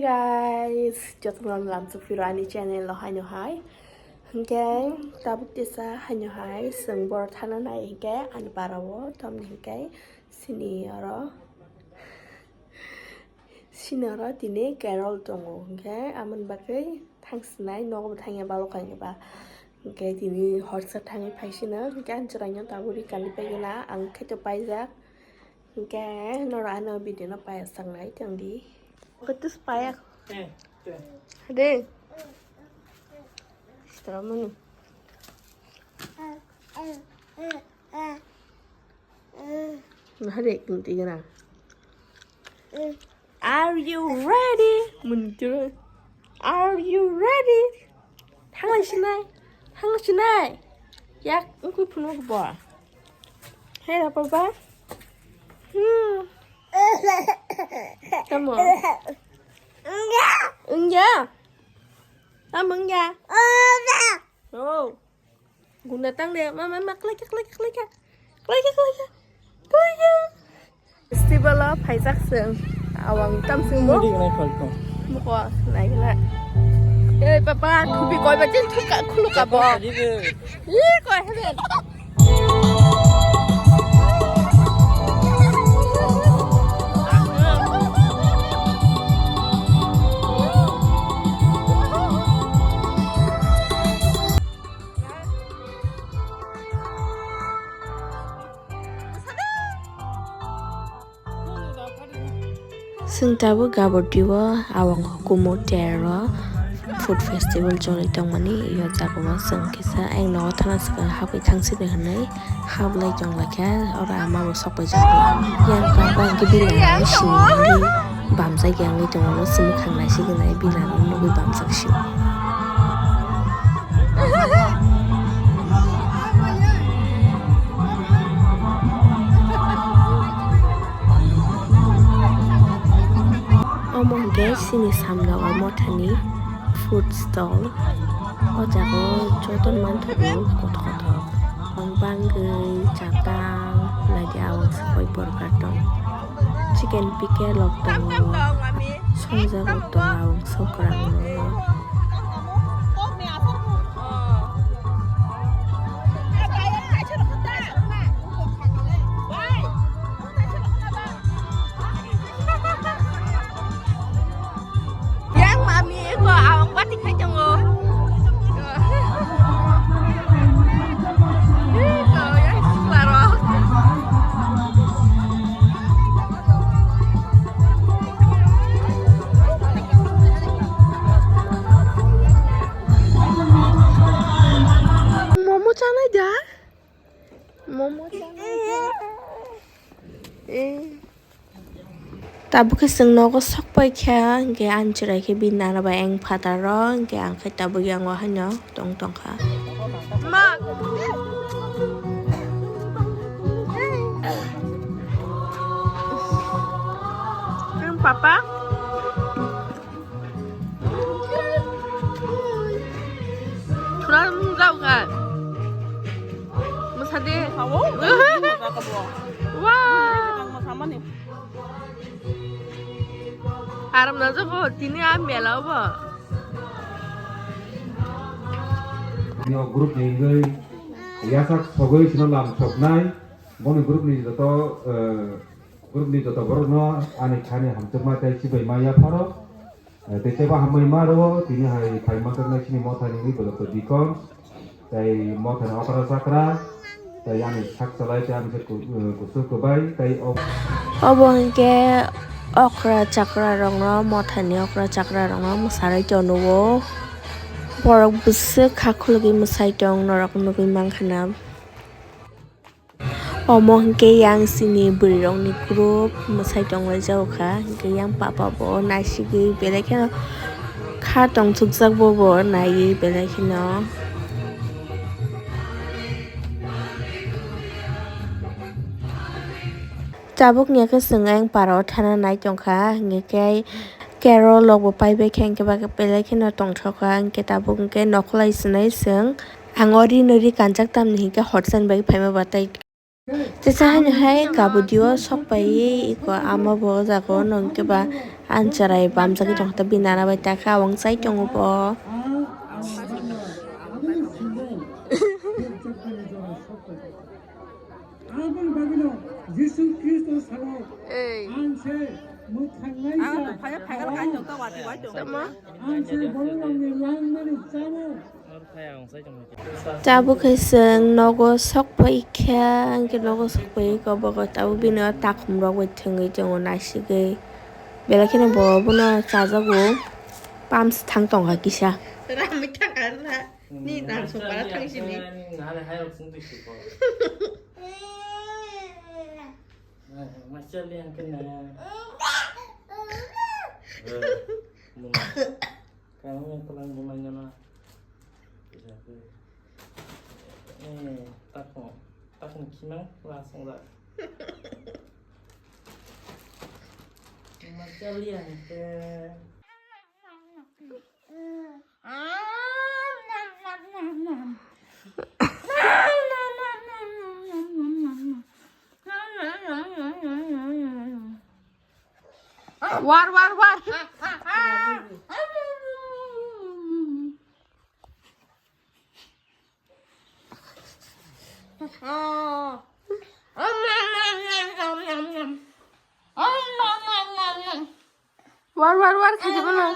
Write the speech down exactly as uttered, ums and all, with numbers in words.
Guys, jotono lamsok phiro ani channel o haino hai. Hinkhe tabuk tesa haino hai chwng bor thana nai hinkhe ani para o, tamni hinkhe sini oro, sini oro tini Carol tongo hinkhe amoni bagwi thangsinai nogo bo thangya balo khainai ba. Hinkhe tini horsa thangwi phaisino hinkhe ani chwraino tabuk ri kali paigwna ang kheto paijak. Hinkhe norok ano video no paiya sangnai tongdi. Oke, tus paiya. Eh, eh. Hade. Sitra mani. Hade, kunti gana. Are you ready? Muntura. Are you ready? Thangla sinai. Thangla sinai. Yak, ungkui phunuk bo. Hey, apa ba? Hmm. Tamo. Enggak. Tamo enggak. Oh. Guna tang de. Mama, mama, klika, klika, klika. Klika, klika. Klika. Festival o phaijak chwng. Awang tam chwng mo. Mudi nai phal tong. Muko nai gana. Ei papa, thupi koi ba jin thuka khulu ka bo. Ih, koi heben. Chwng tabuk Guwahati o awang hukumu tero food festival choli tongmani, iyo jagao chwng kisa ayang nogo thana swkang habwi thangsidi hinwi hablai tonglaikha, oro ama bo sokpaijak. Yang papa hwnkhe bini sini wngwi bamjak ya wngwi tongo, swmwkhang naisik hinwi bini nugwi bamjak sio. Omo hwnkhe chini samno o mothani food stall. O jaga o joto manthogo kothok kothok. Bangwi chatang naidi, awang se koi borok tong. Chicken pickle rok tongo, songjak rok tongo, awang sokrang rok. Yang mami ko awang bati khai tongo. Yang klaro. Momo chanai da? Momo chanai da? Eh. Tabuk khe chwng nogo sok pai kha, hinkhe ani chwrai khe bini nana bai ayang phataro, hinkhe ang khe tabuk yang o haino tong tong kha. Ma. Ang papa. Thura mung jao kha. Mwsa de. Hawo? Masa ka bo. Wow. Masa mani. Aram na jabo tini a mela bo. Ni o group ni wngwi yasak sogwi sino lam soknai. Boni group ni joto, eh, group ni joto borok no ani thani hamjakma tei chibai ma yapharo. Eh, tei teibo hambai ma rwo, tini hai phai manjaknai chini mothani wngwi bo joto deacon, tei mothani okra chakra, tei ani sak chalai tei ani se ku-, eh, kusu kwbai tei o. Obo hinkhe okra chakra rokno, mothani okra chakra rokno mwsarwi tongo. Borok bwswk kha khulugwi mwsai tong norok nugwi mankha na. Omo hinkhe yang chini bwrwirokni group mwsai tonglaijak kha, hinkhe yang papa bo naisigwi belai kheno kha tongthokjak, bo bo naiwi belai kheno. Tabuk ni khe chwng ayang para o thana nai tongkha, hinkhe Carol rok bo paibai khe, hinkhe belai kheno tongthok kha, hinkhe tabuk hinkhe nokhorlai swnai chwng. Ang o ri no ri kanjak, tamni hinkhe horsa ni bagwi phaima ba tei. Teisa haino hai kabudi o sok paiwi iko ama bo o jaga o no hinkhe ba Ancharai bamjagwi tongkha, bini nana bai takha wng chai tongo bo. Aboni bagwino Jisu Khristo salo, "Ang se mwthangnaisa, ang se bororokni langmani chamo." Tabuk khe chwng nogo sok phai kha, hwnkhe nogo sok phai kha, bogo tabuk bini o takhum rok bai thwngwi tongo naisigwi. Belai kheno bo bono chajago, pam swthang tongkha kisa. Ramwi thangkha na, ni nang song para thang sini. Masa liang kena. Kamu yang pelan pemainnya mah. Bisa aku. Eh, takmo. Takmo kimang langsung lah. Masa liang ke. War, war, war. War, war, war, khaidi bono.